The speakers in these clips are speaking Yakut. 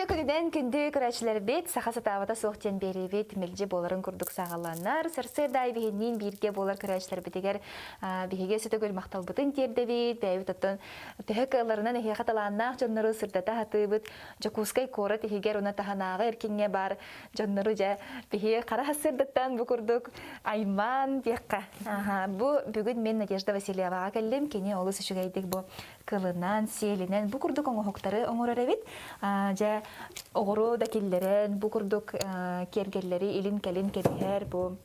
Үтүө күнүнэн күндү көрөөччүлэрбит, саха сатаабата суох диэн биэриибит мэлдьи буоларын курдук саҕаланар. Сарсыарда аайы биһинниин бииргэ буолар көрөөччүлэрбитигэр биһиги өссө төгүл махталбытын тиэрдэбит. Бэйэбит оттон төһө кыалларынан эһиэхэ талааннаах дьоннору сырдата сатыыбыт. Дьокуускай куорат иһигэр уна таһынааҕы эркиҥҥэ баар дьоннору дьэ биһи хара сарсыардаттан бу курдук аймаан диэххэ. Бу бүгүн мин Надежда Васильеваҕа кэллим. Кини олус үчүгэйдик бу кылынан, сиэлинэн бу курдук оҥоһуктары оҥорор эбит. Дьэ, оҕуруо да киллэрэн, бу курдук киэргэллэри илин-кэлин кэбиһэр, бу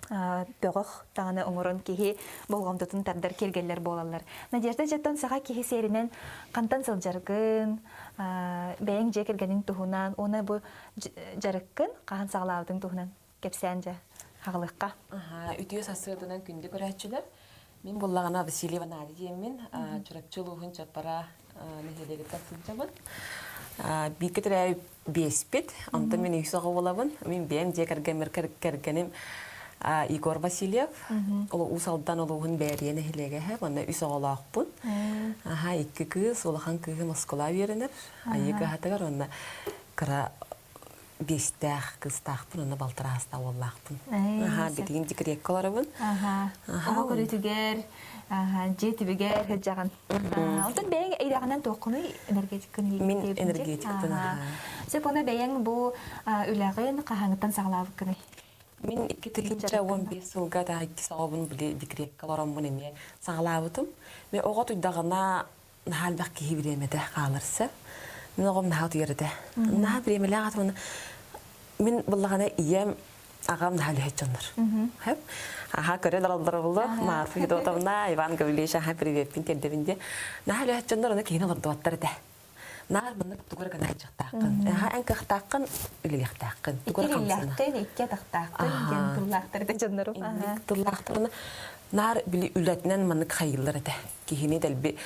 бөҕөх даҕаны оҥорон киһи болҕомтотун тардар киэргэллэр буолаллар. Надежда дьэттэн саха киһи сиэринэн хантан сылдьаргын, бэйэҥ дьиэ кэргэниҥ туһунан уонна бу дьарыккын хаһан саҕалаабытыҥ туһунан кэпсээн дьэ хаҕылыахха. Үтүө сарсыарданан күндү көрөөччүлэр. Мин буллаҕына Василий Ванадий диэммин, Чурапчы улууһун Чаппара нэһилиэгиттэн сылдьабын. Бииргэ төрөөбүт биэспит, онтон мин үһүс оҕо буолабын. Мин бэйэм дьиэ кэргэммэр кэргэним Егор Васильев, Уус Алдан улууһун Бээрийэ нэһилиэгэ, манна үс оҕолоохпун. Аха, икки кыыс, улахан кыыһым Москула үөрэнэр, Айыы кыһатыгар уонна кыра биэстээх кыыстаахпын уонна балтараастаах уоллаахпын. Аха, билигин декреккэ олоробун. Аха. Оҕо көрүүтүгэр, дьиэ түбүгэр сылдьаҕын. Онтон бэйэҥ идэҕинэн туоххунуй энергетиккын Мин энергетикпын. Сөп уонна бэйэҥ бу үлэҕин хаһааҥҥыттан саҕалаабыккыный? Мин 2015 сылга да икки оҕобун били декреккэ олороммун эмиэ саҕалаабытым. Мен оҕо туйдаҕына наһаа элбэх киһи бириэмэтэ хааларса. Мин оҕом наһаа утуйар этэ. Наһаа бириэмэлээх атымына мин буллаҕына ийэм аҕам наһаа үлэһит дьоннор. Хэп. Аха көрөн олороллоро булла. Марфа Федотовна, Иван Гаврильевич аха привеппин тиэрдэбин диye. Наһаа үлэһит дьоннор аны киһини олордубаттар этэ. Наар маннык тугу эрэ гына сылдьыахтааххын. Аха эн кыахтааххын үлэлиэхтааххын. Тугу эрэ хамсана. Икки икки атахтааххын диэн тыллаахтар этэ дьоннорум. Тыллаахтарына наар били үлэтинэн маннык хайыыллар этэ. Киһини дэлби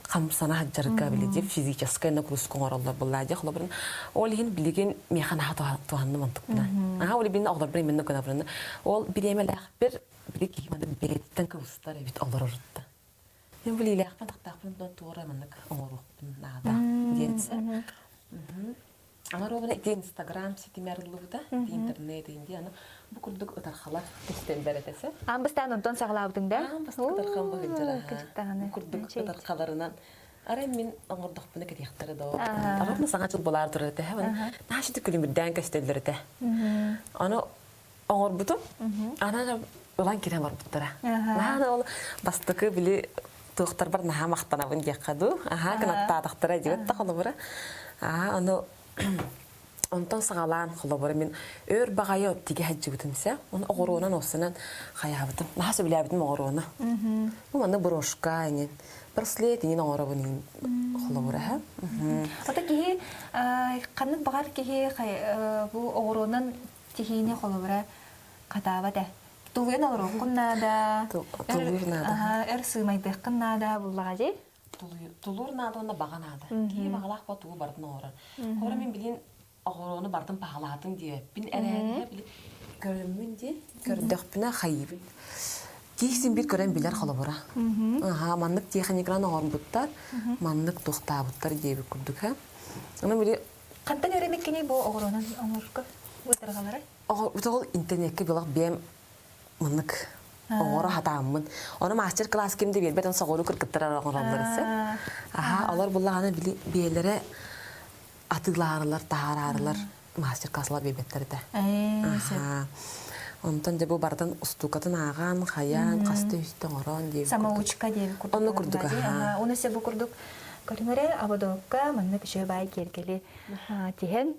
хамсана сылдьарга били дьэ физическай нагрузка оҥороллор буоллаа дьэ холобурун ол иһин билигин миэхэ наһаа туһанным онтукпунан аха ол билигин оҕолорбун именно гынабын ол бириэмэлээхпэр били киһи маны бэйэтиттэн кыбыстар эбит олорорутта мен билиилээхпин тахтаахпын туора маннык оҥоруохпун наада диэн Аны ровно ити Инстаграм ситимэ арыллыбыта, ити интернет инди аны бу курдук ытархалар көстөллөр этесе. Аан бастаан онтон саҕалаабытыҥ да? Аан бастакы ытархам быһыдьара. Бу курдук ытархаларынан арай мин оҥордохпуна кэтиэхтэрэ доо. Арабна саҥа дьыл булаар турар этэ. Наашыты күлүмүрдээн көстөллөр этэ. Аны оҥорбутум. Аны ылан кирэн барбыттара. Наһаа ол бастакы били туохтарбар наһаа махтанабын диэххэ дуу. Аһаа кынаттаатахтара диэбит да холобура. Аа ону онтон саҕалаан холобура мин өр баҕайы тигэ сылдьыбытым сэ. Оны оҕуруонан осунан хайаабытым. Наһаа сөбүлээбитим оҕуруону. Бу манна брошка инин браслет инин оҥоробун инин холобура ха. Ото киһи ханнык баҕар киһи бу оҕуруонан Тиһиини холобура хатаабат ээ. Тулуйан олоруоххун наада. Тулуур наада. Өр сыымайдыаххын наада буллаҕа дии. Тулуур наада уонна баҕа наада. Киһи баҕалаах ба тугу барытын оҥорор. Холобура мин билин оҕуруону барытын паһалаатым диэбэппин эрээри били көрөммүн дии көрдөхпүнэ хайыыбын. Киһи син бир көрөн билэр холобура. Аха маннык техниканан оҥорбуттар, маннык туохтаабыттар диэбит курдук ха. Аны били Хантан үөрэммиккиний бу оҕуруонан оҥорорго бытырҕалары? Оҕо интернеккэ билах биэм маннык оҥоро хатааммын. Ону мастер-класс ким да биэрбэт, оны соҕуруу кыргыттар оҥороллор эсэ. Аха, олор буллаҕына били биэлэрэ атыылаарылар, таһаараарылар мастер-класслар биэрбэттэр этэ. Аха. Онтон дьэ бу барытын устуукатын ааҕан, хайаан, хаста үстэ оҥорон диэбит Самоучка диэбит курдук. Онно курдук, аха. Оны се бу курдук Көрүҥ ободокка маннык үчүгэй баай киэргэли тиһэн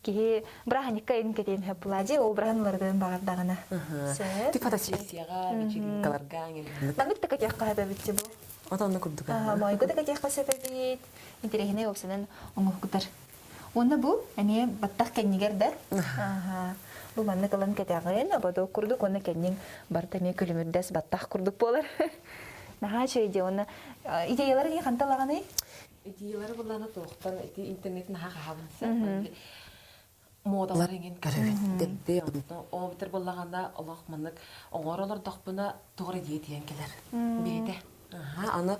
киһи бырааһынньыкка ин кэтиэн сөп буолаа ол быраһын уларытыан баҕардаҕына. Ти фотосессияҕа, вечеринкаларга Маннык да кэтиэххэ сөп эбит бу. Отонно курдук. Моойго да кэтиэххэ сөп эбит. Интэриэһинэй уопсанан оҥоһуктар. Уонна бу эмиэ баттах кэннигэр да. Бу маннык ылан кэтэҕин, ободок курдук уонна кэнниҥ барыта эмиэ күлүмүрдэс баттах курдук буолар. Наһаа үчүгэй дии уонна идеялары ии хантан ылаҕыный? Идеялары буллаана туохтан ити интернет наһаа хаһабын модалар иҥин көрөбүн дэлби онно ол битэр буоллаҕына олох маннык оҥоро олордохпуна туох эрэ идея тиийэн кэлэр бэйэтэ аха аны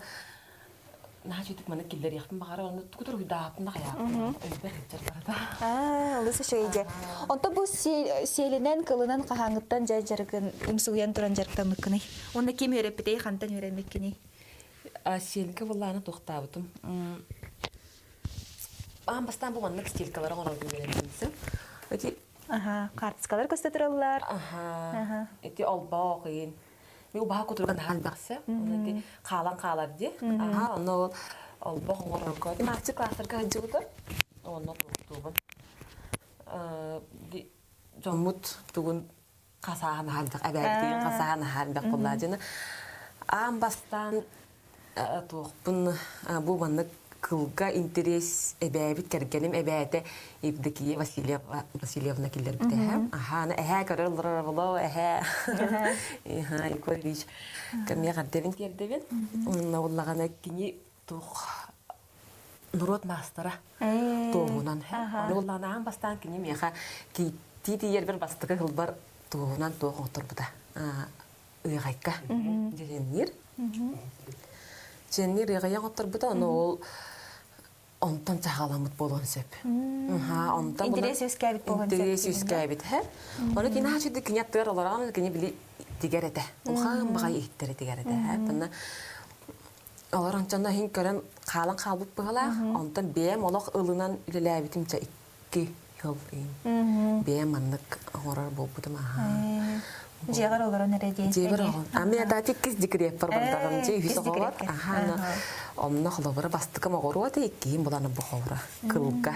Наһаа үчүгдүк маны киллэриэхпин баҕарар, онно тугу туруйдааппын да хайааппын өйбөр сылдьар барыта. Аа, олус үчүгэй дьэ. Онтон бу сиэлинэн, кылынан хаһааҥҥыттан дьэ дьарыгын умсугуйан туран дьарыктаммыккыный? Уонна ким үөрэппитэй, хантан үөрэммиккиний? Сиэлгэ былааны туохтаабытым. Аан бастаан бу маннык стилькалары оҥорорго үөрэммитим. Эти Аха, хаартыскалар көстө тураллар. Аха. Ити олбоох иин. Ми убаһа кутуруга наһаа элбэхсэ. Оны ити хаалан хаалар дии. Аха, онно ол олбох оҥорорго. Мастер класстарга сылдьыбытым. Онно туохтуубун. Дьоммут тугун хасааһын аһардах эбээбитигин хасааһын аһардах буоллаадьына аан бастаан туохпун бу маннык кылга интерес эбээбит кэргэним эбээтэ Евдокия Васильева Васильевна киллэрбитэ аха эһээ көрөр олорор эһээ иха Егор Ильич кэмиэ хардебин тиэрдэбин онно уллаҕана кини туох норуот маастара туоһунан Ону аан бастаан кини миэхэ кииттии тиийэрбэр бастакы сылбар туоһунан туох оҥотторбута ыаҕайка дьиэнниир дьиэнниир ыаҕайа оҥотторбута ону ол онтон саҕаламмыт буолуон сөп. Онтон интэриэс үөскээбит буолуон сөп. Интэриэс үөскээбит һэ. Ону кини хаачыды кини аттыгар олорон кини били тигэр этэ. Улахан баҕай иһиттэр тигэр этэ. Манна Олор ончонно иһин көрөн хаалан хаалбыт быһалаах. Онтон бэйэм олох ылынан үлэлээбитим чэ 2 сыл иһин. Бэйэм маннык оҥорор буолбутум аhaa. Дьиэҕэр олорон эрэ диэн. Дьиэбэр олорон. А мен атаати иккис декреппэр бардаҕым дьэ үһүс оҕолор. Аха онно холобура бастакым оҕоруо этэ иккиһин булан бу холобура кылга.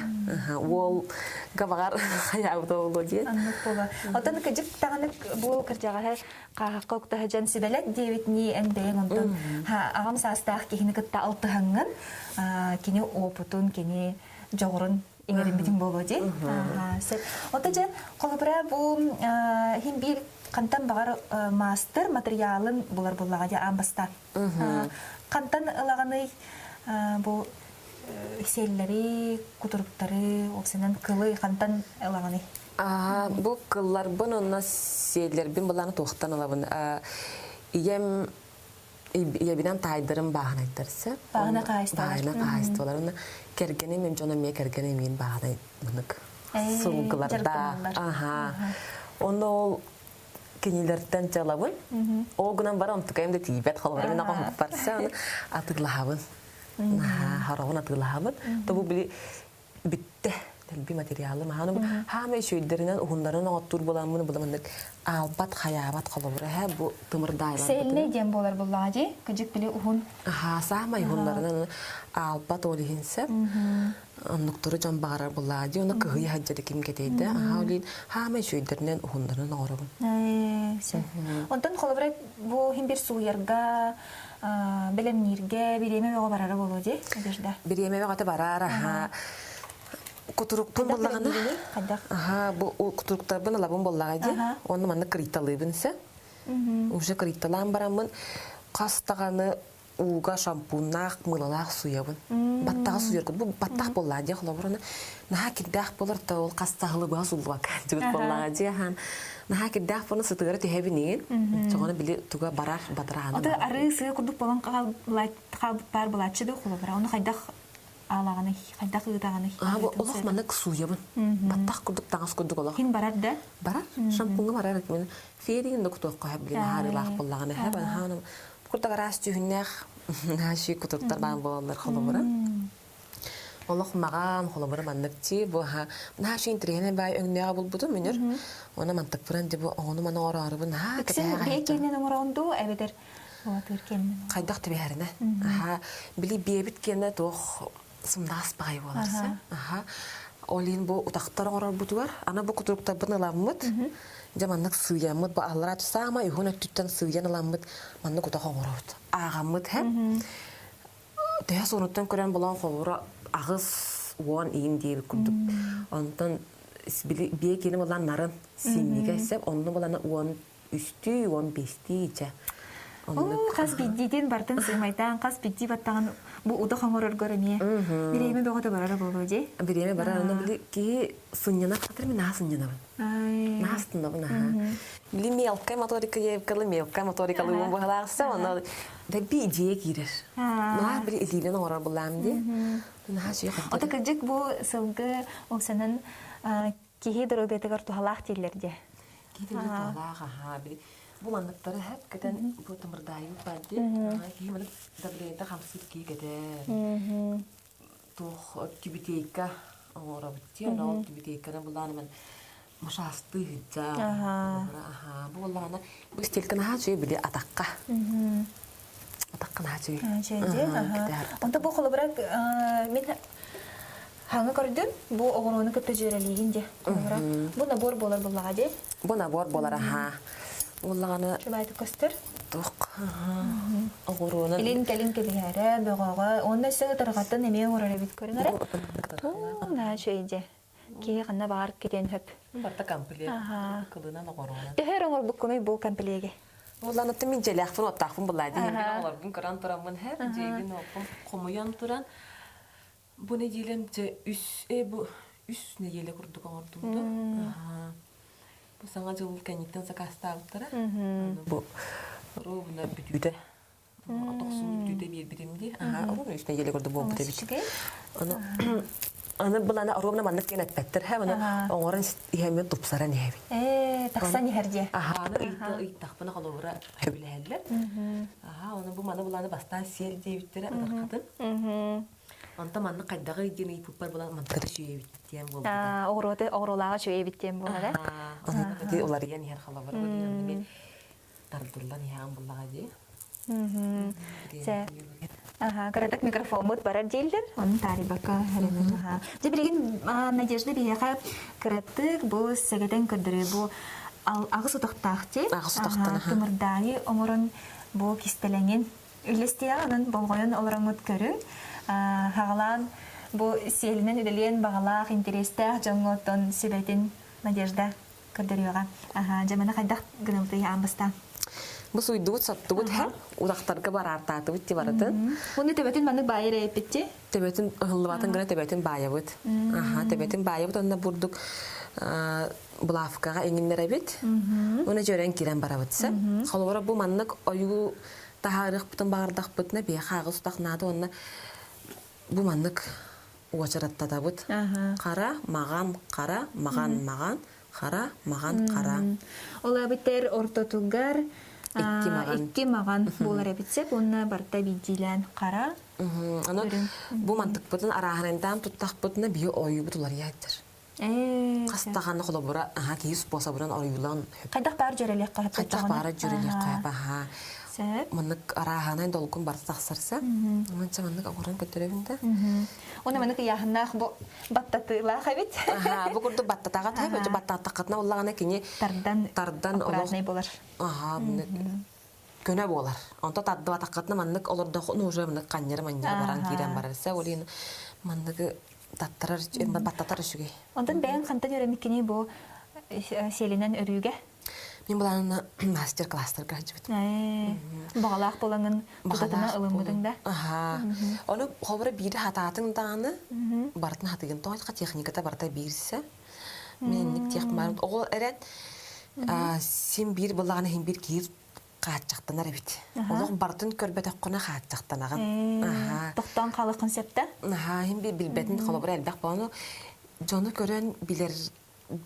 Уол габаҕар хайаабыта буолуо диэн. Аннык буолуо. Оттон кыдьык даҕаны бу кырдьаҕаһы хааһахха укта сылдьан сүбэлэт диэбитинии эн бэйэҥ онтон аҕам саастаах киһини кытта алтыһаҥҥын кини опытун, кини дьоҕурун иҥэриммитиҥ буолуо дии. Сөп. Ото дьэ, холобура бу хин биир хантан баҕар маастар матырыйаалын булар буллаҕа дии аан бастаан. Хантан ылаҕыный бу сиэллэри, кутуруктары, уопсайынан кылы хантан ылаҕыный? Бу кылларбын онно сиэллэрбин былааны туохтан ылабын. Ийэм ийэбинэн таайдарым бааһынайдарсы. Бааһына хаһаайыстыбалар. Бааһына хаһаайыстыбалар. Уонна кэргэним эм дьоно эмиэ кэргэним миин бааһынай мынык сылгылардаах. Аха. Онно ол кинилэртэн дьалабын. Ол гынан баран онтукайым да тиийбэт холобура мин оҕоһук барса атыылаһабын. Хараҕын атыылаһабын. То бу били бүттэ дэлби материалым аһааны хаамай үчүгэйдэринэн уһуннарын оҥоттуур буоламмын буламыннык аалбат хайаабат холобура һэ бу тымырдаайлар Сэллэй диэн буолар буллаҕа дии кыдьык били уһун аһаа саамай уһуннарынан аалбат ол иһин сөп оннуктары дьон баҕарар буллаҕа дии ону кыһыйа сылдьар ким кэтэйдэ аһаа олин хаамай үчүгэйдэринэн уһуннарын оҥоробун Онтон холобура бу иһин бир сууйарга бэлэмнииргэ бириэмэ бөҕө барара буолуо дии Надежда бириэмэ бөҕөтө барар аһаа кутурукпун буллаҕына аһаа бу кутуруктарбын ылабын буоллаҕа дии уонна маннык кырыйталыыбын сэ уже кырыйталаан бараммын хас даҕаны ууга шампуннаах мылалаах суйабын баттаҕы суйар бу баттах буоллаҕа дии холобур наһаа кирдээх буолар да ол хас саһылы быһа суллубакка дьыбыт буоллаҕа дии аһаан наһаа кирдээх буолан сытыгара түһэбин иин чоҕону били туга барар батарааны Ото арыы сыа курдук болон хаалбыт баар булааччы да холобура ону хайдах аалаҕыный хайдах ыытаҕыный Аа бу олох маннык сууйабын баттах курдук таҥас курдук олох хин барар да барар шампуҥҥа барар мин фиэригин да кутуохха сөп билин хаарыылаах буоллаҕына һэ хааны курдук араас дьүһүннээх нааши кутуруктар баан буолаллар холобура Олох маҕан, холобура маннык дии, бу аһа наһаа үчүгэй интэриэһинэй баай өҥнөөҕө булбутум үнүр. Уонна мантыкпынан дии бу оҕону маны оҥороорубун наһаа Үксүн кэтэһэ биэ киэнин оҥороҕун дуу эбэтэр улатыыр киэнин Хайдах түбэһэринэ. Аһа, били биэбит киэнэ туох сымнаҕас баҕайы буолар сэ. Аһа, ол иһин бу утахтар оҥорорбутугар, аны бу кутуруктарбын ыламмыт, дьэ маннык сыыйаммыт, бу аллараа саамай уһун өттүттэн сыыйан ыламмыт маннык утах оҥоробут. Ааҕаммыт һэ. Төһө суонуттан көрөн булан холобура 80 иин диэбит курдук. Онтон били биэ киини булан нарын синнигэ сеп онну булана 13-түү, 15-түү ичэ. Оо, хас биирдиитин бартын сыымайдаан, хас биирдии баттаҕын бу утах оҥороргор эмиэ бириэмэ бөҕөтө барара буолуо дии. Бириэмэ барар, онно били киһи сынньанар хатыр мин наһаа сынньанабын. Наһаа астынабын аһаа. Били мелкая моторика диэбиккэ мелкая моторикалыыбын быһалаахса, онно да би идея киирэр. Наһаа били илиинэн оҥорор булаам дии. Наһаа үчүгэй Ото кырдьык бу сылгы уксанан киһи доруобуйатыгар туһалаах дииллэр дии. Киһи туһалаах аһаа били бу манныктары хэп кэтэн бу тымырдаайыбыт бар дии. Киһи маннык давлениета хамсыыр киһи кэтэр. Туох тюбетейка оҥоробут дии. Аны ол тюбетейканы булаан мен машаастыы сылдьар. Аха бу буоллаҕына бу стелька наһаа үчүгэй били атахха. Атахха наһаа үчүгэй. Онто бу холобура мин хаҥа көрдүм бу оҕуруону кытта дьүөрэлиигин дии. Холобура бу набор буолар буоллаҕа дии. Бу набор буолар аха. Буоллаҕына Чубайты көстөр. Туох оҕуруонан Илин кэлин кэбиһэрэ, бөҕөҕө, уонна өссө ытырҕатын эмиэ оҥорор эбит көрүн эрэ. Наһаа үчүгэй дии. Киһи ханна баҕар кэтиэн сөп. Барыта комплект. Кылынан оҕуруонан. Төһө эрэ оҥорбуккунуй бу комплеги? Уланыттым мин дьиэлээхпин оттаахпын буллаа дии. Мин оҕолорбун көрөн тураммын һэр, дьиэбин оппун хомуйан туран бу нэдиэлэм дьэ үс э бу үс нэдиэлэ курдук оҥордум да. Бу саҥа дьыл кэнниттэн сакаастаабыттара. Бу ровно бүтүүтэ тохсунньу бүтүүтэ биэрбитим дии. Аха, ровно үс нэдиэлэ курдук буолбут эбит. Аны аны былана ровно маннык диэн эппэттэр һэ, аны оҥорон иһэммин тупсаран иһэбин. Ээ, тахсан иһэр дии. Аха, аны ыйыттахпына холобура сөбүлэһэллэр. Аха, оны бу маны буланы бастаан сиэл диэбиттэрэ ытархатын. Онтон маннык хайдаҕый диэн ыйыппыппар булан мантыката үчүгэйбит диэн буолбута. Оҕуруоты оҕуруолааҕа үчүгэйбит диэн буолара. Аны уларыйан иһэр холобура бу тардыллан иһэҕин буллаҕа дии. Сэ. Аха, кыратык микрофоммут барар дииллэр, онун таарыйбакка эрэнэн. Аха. Дьэ билигин Надежда биһиэхэ кыратык бу сэгэтэн көрдөрүү бу аҕыс утахтаах дии. Аҕыс утахтан аха. Тымырдаайы оҥорон бу кистэлэҥин үллэстиэҕэ, онон болҕойон олороҥҥут көрүҥ. Хаҕалаан бу сиэлинэн үлэлиэн баҕалаах, интэриэстээх дьоҥҥо оттон сүбэтин Надежда көрдөрүөҕэ. Аха, дьэ маны хайдах гынабытый аан бастаан? Бу суйдубут, соттубут һэ, утахтарга бараартаатыбыт ти барытын. Уну төбөтүн маннык баайар эппитти? Төбөтүн ыһыллыбатын гына төбөтүн баайабыт. Аха, төбөтүн баайабыт онно бурдук булавкаҕа иҥиннэрэбит. Уна дьөрөн киирэн барабыт сэ. Холобура бу маннык ойуу таһаарыахпытын баҕардахпытына биһиэхэ аҕыс утах наада уонна бу маннык уочараттатабыт. Хара, маҕан, хара, маҕан, маҕан, хара, маҕан, хара. Ол эбитэр ортотугар икки маҕан. Икки маҕан буолар эбит сөп уонна барыта биирдиилээн хара. Аны бу мантыкпытын арааһынайдаан туттахпытына биһи ойуубут уларыйааччар. Хас даҕаны холобура аха киһи способунан ойуулан Хайдах баар дьөрөлүөххэ сөп Хайдах баара дьөрөлүөххэ сөп аха. Сөп. Маннык арааһынай долгун барыта тахсарса. Манча маннык оҥорон көтөрөбүн да. Уна маннык ыйааһыннаах бу баттатыылаах эбит. Аха, бу курдук баттатаҕа таһып, баттаттаххытына уллаҕына кини тардан тардан олох болар. Аха, көнө буолар. Онто тардыбатаххытына маннык олордоххуна уже маннык ханньары-манньары баран киирэн барар. Сэ ол иһин манныгы таттарар баттатар үчүгэй. Онтон бэйэҥ хантан үөрэммиккиний бу сиэлинэн өрүүгэ? Мин былаанына мастер-класстарга сылдьыбытым. Баҕалаах буолаҥын тутатына ылыммытыҥ да? Аха. Ону холобура биири хатаатыҥ даҕаны барытын хатыгын тоҕо техниката барыта биирсэ. Мин инник тех Оҕо эрэн син биир былааны иһин биир киһи хааччахтанар эбит. Олох барытын көрбөтөххүнэ хааччахтанаҕын. Аһаа. Тохтоон хаалыаххын сөптө? Аһаа, иһин биир билбэтин холобура элбэх буолан дьону көрөн билэр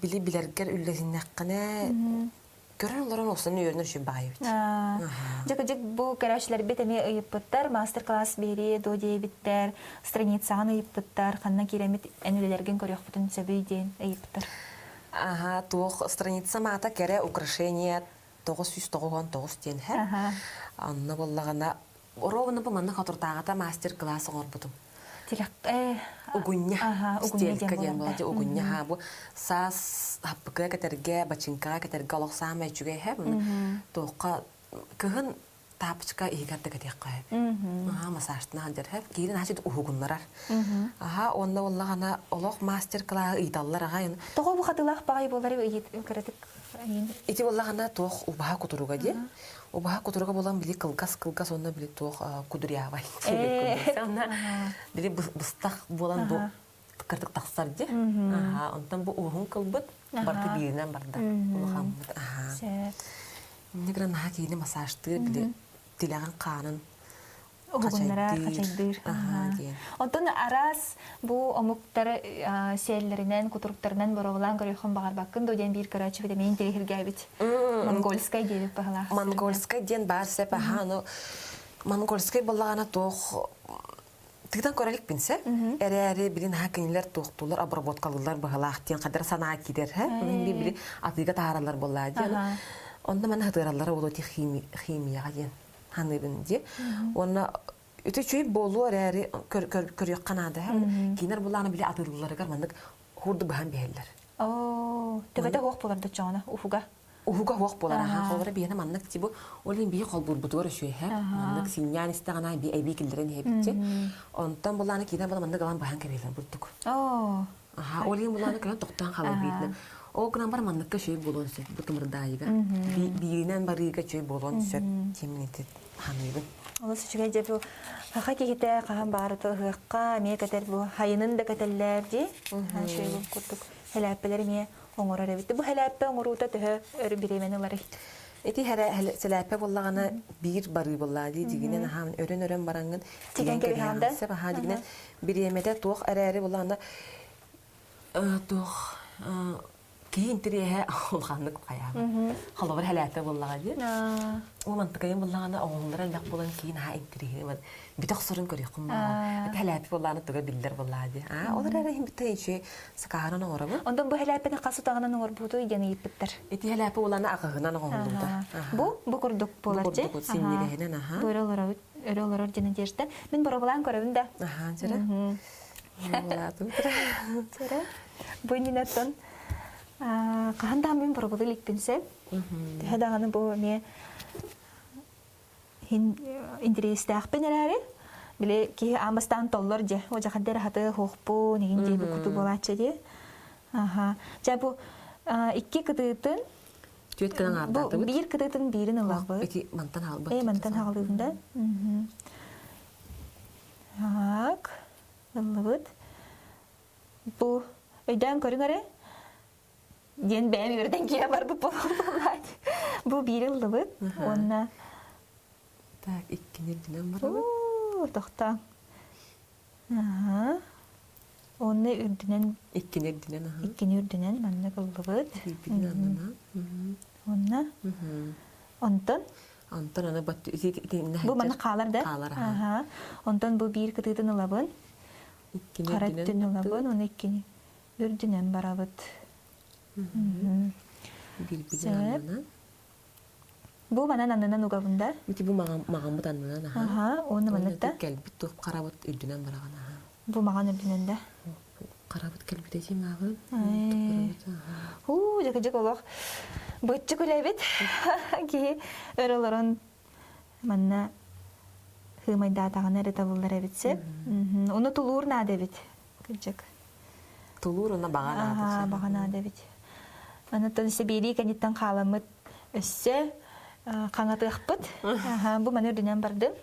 били билэргэр үллэһиннэххинэ көрөн олорон олсон үөрэнэр үчүгэй баҕайы эбит. Дьэ кырдьык бу көрөөччүлэрбит эмиэ ыйыппыттар, мастер-класс биэрии дуо диэбиттэр, страницаҕын ыйыппыттар, ханна киирэммит эн үлэлэргин көрүөхпүтүн сөбүй диэн ыйыппыттар. Аха, туох страница маата кэрэ украшение 999 диэн һэ. Анна буоллаҕына ровно бу манна хотуртааҕыта мастер-класс оҥорбутум. Угунньа стелька диэн буолар угунньа ха бу саас хаппыкыга кэтэргэ бачыҥкаҕа кэтэргэ олох саамай үчүгэй һэ туохха кыһын тапочка иһигэр да кэтиэххэ сөп. Аха массажтына сылдьар сөп. Киирин аһа уһугуннарар. Аха уонна буоллаҕына олох мастер-класс ыйыталлар аҕай. Тоҕо бу хатылаах баҕай буолар ыйыт кыратык. Ити буоллаҕына туох убаһа кутуруга диэн. Убаһа кутуруга буолан били кылгас-кылгас уонна били туох кудрявай диэбит Онно били быстах буолан бу кырдык тахсар дии. Аха, онтон бу уһун кылбыт барыта бииринэн барда. Улахаммыт. Аха. Инньэ гынан наһаа киһини массажтыыр били тилэҕин хаанын уһугуннарар, хачайдыыр. Онтон араас бу омуктар сиэллэринэн, кутуруктарынан боруобалаан көрүөххүн баҕарбаккын дуо диэн биир көрөөччүбүт эмиэ интэриэһиргээбит. Монгольскай диэбит баһылаах. Монгольскай диэн баар сөп аһаа, ону монгольскай буоллаҕына туох тыытан көрө иликпин сөп. Эрээри билин аһа кинилэр туохтуулар обработкалыыллар быһылаах диэн хадара санаа киирэр һэ. Били атыыга таһаараллар буоллаа диэн. Онно маны хатыараллара буолуо химияҕа диэн. ханыыбын дии. Уонна үтө үчүгэй буолуо эрээри көрүөххэ наада. Кинилэр булааны били атыылыылларыгар маннык хурду быһан биһэллэр. Оо, төбөтө уох буолар да чоҕуна, уһуга. Уһуга уох буолар аха. Холобура биһиэнэ маннык тибу ол иһин биһи холбуурбутугар үчүгэйэ. Маннык синньээн истэҕинэ би эбии киллэрэн иһэбитчи. Онтон булааны киинэ була маннык ылан быһан кэбиһэллэр бурдук. Оо. Аха, ол иһин булааны көрөн тохтоон хаалар биитинэ. Ол гынан бар манныкка үчүгэй буолуон сөп бу тымырдаайыга. Бииринэн барыыга үчүгэй буолуон сөп диэмин ити ханыыбын. Олус үчүгэй дьэ бу саха киһитэ хаһан баарыта ыһыахха эмиэ кэтэр бу хайынын да кэтэллэр дии. Үчүгэй бу курдук хэлээппэлэр эмиэ оҥорор эбит. Бу хэлээппэ оҥоруута төһө өр бириэмэни ыларый? Ити сэлээппэ буоллаҕына биир барыы буоллаа дии дьигинэн аһаан өрөн-өрөн бараҥҥын тигэн кэбиһэҕин да? Сөп аһаа дьигинэн бириэмэтэ туох эрээри буоллаҕына туох киһи интэриэһэ улаханнык хайаабыт. Холобур хэлээппэ буоллаҕа дии. Ол мантыкайын буоллаҕына оҕолоро элбэх буолан киһи наһаа интэриэһи бүтэ охсорун көрүөххүн баҕар. Ити хэлээппэ буоллаҕына туга биллэр буоллаҕа дии. Аа ол эрээри иһин бүтэ үчүгэй сакааһынан оҥоробун. Онтон бу хэлээппэни хас утаҕынан оҥорбутуй диэн ыйыппыттар. Ити хэлээппэ буоллаҕына аҕыһынан оҥоһуллубута. Бу бу курдук буолар Бу курдук синньигэһинэн аха. Бу өрө олоробут өрө олорор диэн Надежда. Мин боруобалаан көрөбүн да. Аха, дьэрэ. Дьэрэ. Бу иннинэттэн хаһан даҕаны мин боруобалыы иликпин сөп. Төһө даҕаны бу эмиэ интэриэстээхпин эрээри, били киһи аан бастаан толлор дьэ, о дьахадер хаты хуохпун, игин диэби куту буолааччы дии. Аха. Чэ бу икки кытыытын Түөт гынан аардатыбыт. Бу биир кытыытын биирин ылабыт. Ити мантан хаалбыт. Э, мантан хаалыыбын да. Так, ыллыбыт. Бу өйдөөн көрүҥ эрэ. Диэн бэйэм үөрдэн киирэ барбыт буоллаат. Бу биир ыллыбыт. Уонна Так, иккини үрдүнэн барабыт. Тохтоо. Аха. Уонна үрдүнэн Иккини үрдүнэн аха. Иккини үрдүнэн маннык ыллыбыт. Биирбитин аннынан. Уонна онтон Онтон аны Бу манна хаалар да? Хаалар аха. Онтон бу биир кытыытын ылабын. Иккини Хара өттүн ылабын, уонна иккини үрдүнэн барабыт. Биирбитин аннынан. Бу манан аннынан угабын да? Ити бу маҕаммыт аннынан аха. Аха, уонна маннык Кэлбит туох харабыт үрдүнэн бараҕын аха. Бу маҕан үрдүнэн да? Харабыт кэлбит этим ааҕын. Уу, дьык-дьык олох быччык үлэбит. Киһи өр олорон манна хыымайдаатаҕына эрэ табыллар эбит сөп. Ону тулуур наада эбит. Кырдьык. Тулуур уонна баҕа наада. Баҕа наада эбит. Анаттан Сибиирии кэнниттэн хааламмыт өссө хаҥатыахпыт. Бу маны үрдүнэн бардым.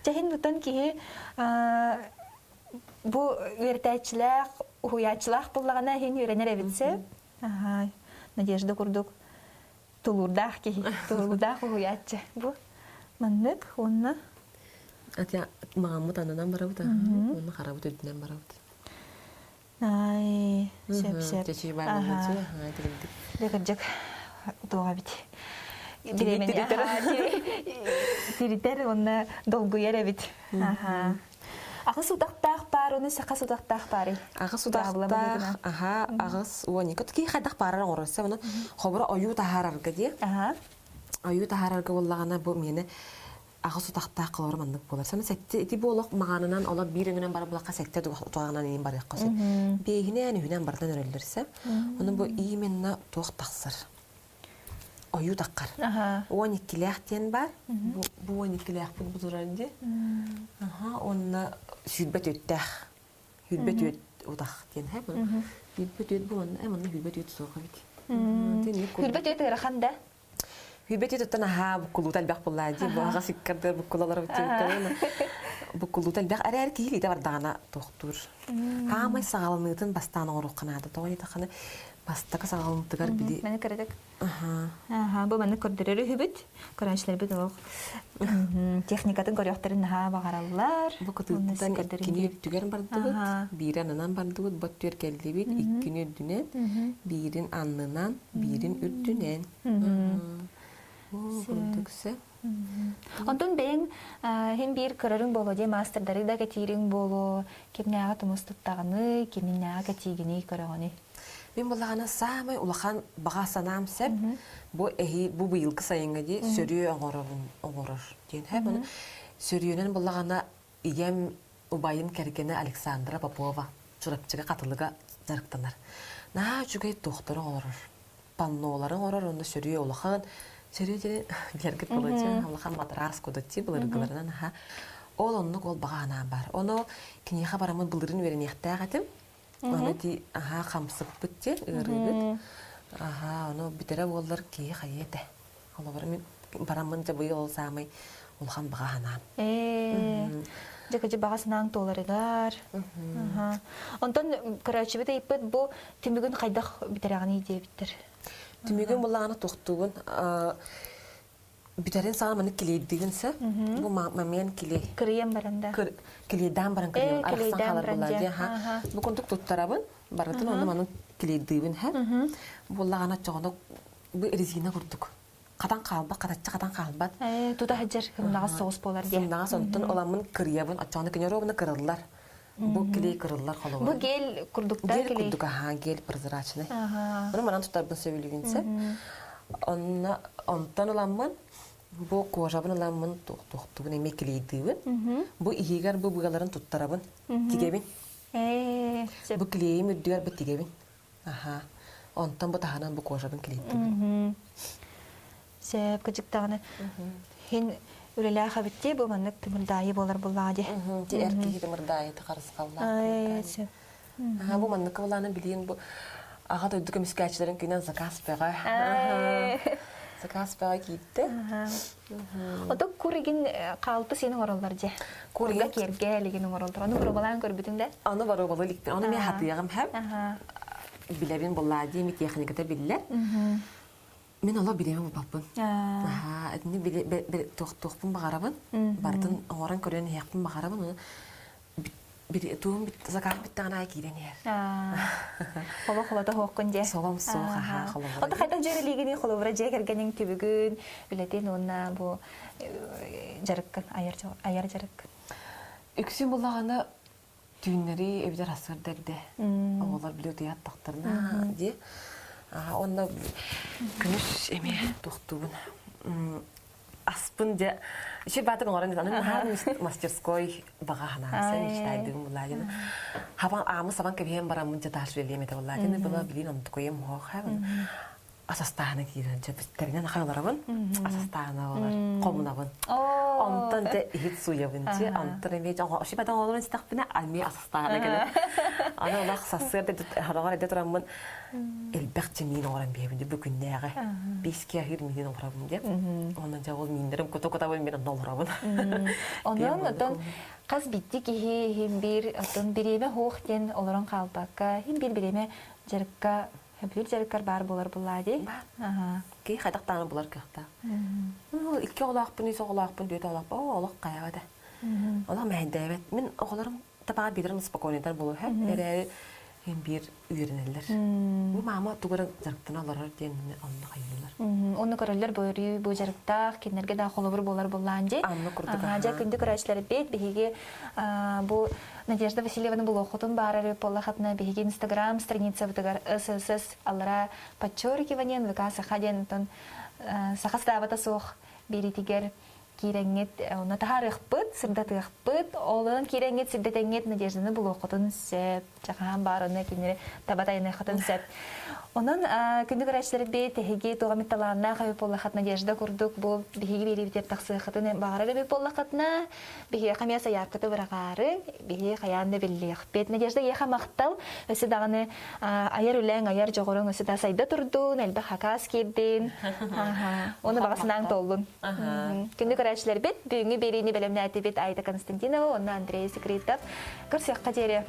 Чэһин бутан киһи бу үөрэтээччилээх, уһуйааччылаах буллаҕына иһин үөрэнэр эбит сөп. Надежда курдук тулуурдаах киһи, тулуурдаах уһуйааччы. Бу маннык уонна Ати маҕаммыт аннынан барабыт, уонна харабыт үрдүнэн барабыт. Ай, сөп сөп. Чэчи баар буоллаччы, тигинтик. Дьэ кырдьык туоҕа эбит. Тиритэр уонна долгуйар эбит. Аҕыс утахтаах паар, уну саха утахтаах паарый? Аҕыс утахтаах, аха, аҕыс уон икки. Хайдах паарар оҥорорса, оны хобура ойуу таһаарарга дии. Ойуу таһаарарга буоллаҕына бу миэнэ аҕыс утахтаах холобура маннык буолар. Сана сэттэ ити бу олох маҕанынан олох биир өҥүнэн барар булахха сэттэ утаҕынан иин барыахха сөп. Биэһинэн үһүнэн барытын өрөллөрсө. Ону бу именно туох тахсар. Ойуу таххар. 12-лээх диэн бар. Бу 12-лээхпит бу турар дии. Аха, онно 24-тээх. 24 утах диэн. Хэ, 24 бу манна, манна 24 суох эбит. Хүрбэт өт ыарахан да? Хүрбэт өт оттон аһаа буккулуута элбэх буллаа дии. Бу аҕа сиккардыр буккулалар буккулуута элбэх эрээр киһи илиитэ бардаҕына туохтуур. Хаамай саҕаланыытын бастаан оҥоруохха наада. Тоҕо диэтэххинэ бастакы саҕаланыытыгар били Маны кыратык Аха, бу маннык көрдөрөр үһүбүт. Көрөөччүлэрбит олох техникатын көрүөхтэрин наһаа баҕараллар. Бу кытыыттан иккини үрдүгэр бардыбыт, биири аннынан бардыбыт, бот түөр кэллибит, иккини үрдүнэн, биирин аннынан, биирин үрдүнэн. Курдук сөп. Онтон бэйэҥ хин биир көрөрүҥ буолуо дии, маастардары да кэтиириҥ буолуо, кимнээҕи тумус туттаҕыный, киминнээҕи кэтиигиний көрөҕүнүй? Мин буллаҕына саамай улахан баҕа санаам сөп. Бу эһи бу быйылгы сайыҥҥа дии сөрүө оҥоробун оҥорор диэн хэп. Аны сөрүөнэн буллаҕына ийэм убайым кэргэнэ Александра Попова Чурапчыга Хатылыга дьарыктанар. Наһаа үчүгэй туохтары оҥорор. Паннолары оҥорор уонна сөрүө улахан сөрүө диэн билэргит буолуо улахан матрас кудаччы былыргыларынан аха ол оннук ол баҕа санаам бар. Ону киниэхэ бараммын былырын үөрэниэхтээх этим. Аны ти аһаа хамсыкпыт диэн ыарыыбыт. Аһаа, ону бүтэрэ буоллар киһи хайыа этэ. Холобура мин бараммын дьэ быйыл ол саамай улахан баҕа санаам. Ээ, дьэ кыдьы баҕа санааҥ туоларыгар. Онтон көрөөччүбүт ыйыппыт бу түмүгүн хайдах бүтэрэҕиний диэбиттэр. Түмүгүн буллаҕына туохтугун бүтэрин саҕана маннык килиэйдигин сэ. Бу момент килиэй. Кырыйан баран да. Килиэйдээн баран кырыйан арахсан хаалар буолла дии ха. Бу курдук туттарабын. Барытын онно маннык килиэйдиибин һэ. Буоллаҕына оччоҕуна бу резина курдук. Хатан хаалбат, хатаччы хатан хаалбат. Тута сылдьар сымнаҕас соҕус буолар дии. Сымнаҕас онтон ыламмын кырыйабын. Оччоҕуна кини ровно кырыллар. Бу клей кырыллар холобура. Бу гель курдук да Гель курдук, аха, гель прозрачный. Ону манан тутарбын сөбүлүүбүн сеп. Онно онтон ыламмын бу кожабын ыламмын туохтугун эмиэ клейдыыбын. Бу иһигэр бу быаларын туттарабын, тигэбин. Бу клейим үрдүгэр бу тигэбин. Аха. Онтон бу таһынан бу кожабын клейдыыбын. Сөп, кыдьыктаҕына хин үлэлээх эбит дии, бу маннык тымырдаайы буолар буоллаҕа дии. Ти эр киһи тымырдаайыты харысхаллаах. Сөп. Аха, бу маннык былааны билиин бу аҕа дойду көмүскээччилэрин күнэн заказ бөҕө. Заказ бөҕө киирдэ. Ото куригин хаалты син оҥороллор дьэ. Курга киэргэ илигин оҥороллор. Ону боруобалаан көрбүтүҥ да? Аны боруобалыы иликтин. Ону мен хатыаҕым хэп. Билэбин буллаа дии, техниката биллэр. Мин олох бириэмэ булбаппын. Аһаа, итини туохпун баҕарабын. Барытын оҥорон көрөн иһиэхпин баҕарабын. Ону тугум заказ бүттэҕин аайы киирэн иһэр. Холо холото хоһуккун дьэ. Солом суох, аһаа, холобура. Ото хайдах дьүөрэлиигиний холобура дьиэ кэргэниҥ түбүгүн, үлэтин уонна бу дьарыккын, айар дьарыккын? Үксүн буллаҕына түүннэри эбэтэр сарсыарда эрдэ оҕолор били утуйа аттахтарына дии онно күнүс эмиэ туохтуубун аспын дьэ ичи баатын оҥорон аны наһаа мастерской баҕа санаамса мечтайдыгым булаадина хабан аамы сабан кэбиһэн бараммын дьэ тааш үлэлиэм этэ булаадина была билин онтукуйум хоох асастаана киирэн дьэ тэринэн ахан олоробун асастаана олор хомунабын онтон дьэ иһит сууйабын дьэ онтон эмиэ шипатан олорон истэхпинэ эмиэ асастаана кэлэр аны олох сарсыарда хараҕар эрдэ тураммын элбэх чимиин оҥорон биэбин дьэ бу күннээҕи биэскэ аһыыр миин оҥоробун дьэ онон дьэ ол мииннэрим кута кутабын мин онно олоробун онон отон хас битти киһи иһин биир отон бириэмэ хуох диэн олорон хаалбакка иһин биир бириэмэ дьарыкка Сөбүлүүр дьарыккар баар буолар буллаа дии. Киһи хайдах даҕаны булар кыахтаах. Икки оҕолоохпун, үс оҕолоохпун, түөрт оҕолоохпун, оо, олох хайаҕа да. Олох мэһэйдээбэт. Мин оҕолорум табаҕа биирдэрин спокойныйдар буолуо сөп. Эрээри биир үөрэнэллэр. Бу маама тугу эрэ дьарыктана олорор диэн онно хайыылар. Онно көрөллөр бу өрүү бу дьарыктаах кинилэргэ да холобур буолар буллаан дии. Анны курдук. Дьэ күндү көрөөччүлэрбит биһиги бу Надежда Васильевна булуоххутун баарар буоллахытына биһиги Инстаграм страницабытыгар ССС аллара подчеркивание НВК Саха диэн онтон саха сатаабата суох биэриитигэр. киирэҥҥит онно таһаарыахпыт, сырдатыахпыт. Олорон киирэҥҥит, сирдэтэҥҥит Надежданы булуоххутун сөп. Чахаан баар онно кинилэри таба тайыныаххытын сөп. Онон күндү көрөөччүлэрбит, эһиги туох эмит талааннаах эбит буоллаххыт Надежда курдук бу биһиги биэриибитигэр тахсыаххытын баҕарар эбит буоллаххытына, биһиэхэ эмиэ сайаапкаты быраҕаарыҥ, биһиги хайаан да биллиэхпит. Надежда, эйиэхэ махтал, өссө даҕаны айар үлэҥ, айар дьоҕуруҥ өссө да сайда турдун, элбэх хакаас киирдин. Уонна баҕа санааҥ туоллун. Күндү көрөөччүлэрбит, бүгүҥҥү биэриини бэлэмнээтибит Айта Константинова уонна Андрей Секретов. Көрсүөххэ диэри.